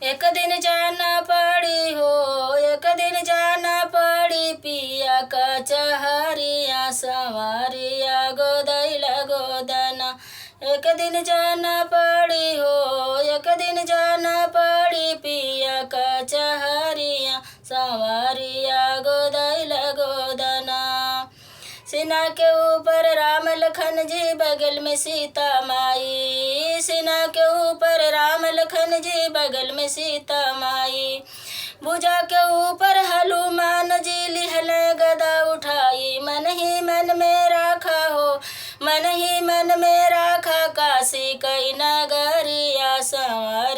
एक दिन जाना पड़ी हो, एक दिन जाना पड़ी पिया कचहरिया सवारिया गोदैला गोदना। एक दिन जाना पड़ी हो, एक दिन जाना पड़ी पिया कचहरिया सवारिया गोदैला गोदना। सिन्हा के ऊपर राम लखन जी, बगल में सीता माई। सिन्हा के ऊपर राम लखन जी, बगल में सीता माई। भुजा के ऊपर हनुमान जी लिहल गदा उठाई। मन ही मन में राखा हो, मन ही मन में राखा काशी कई नगरिया सवार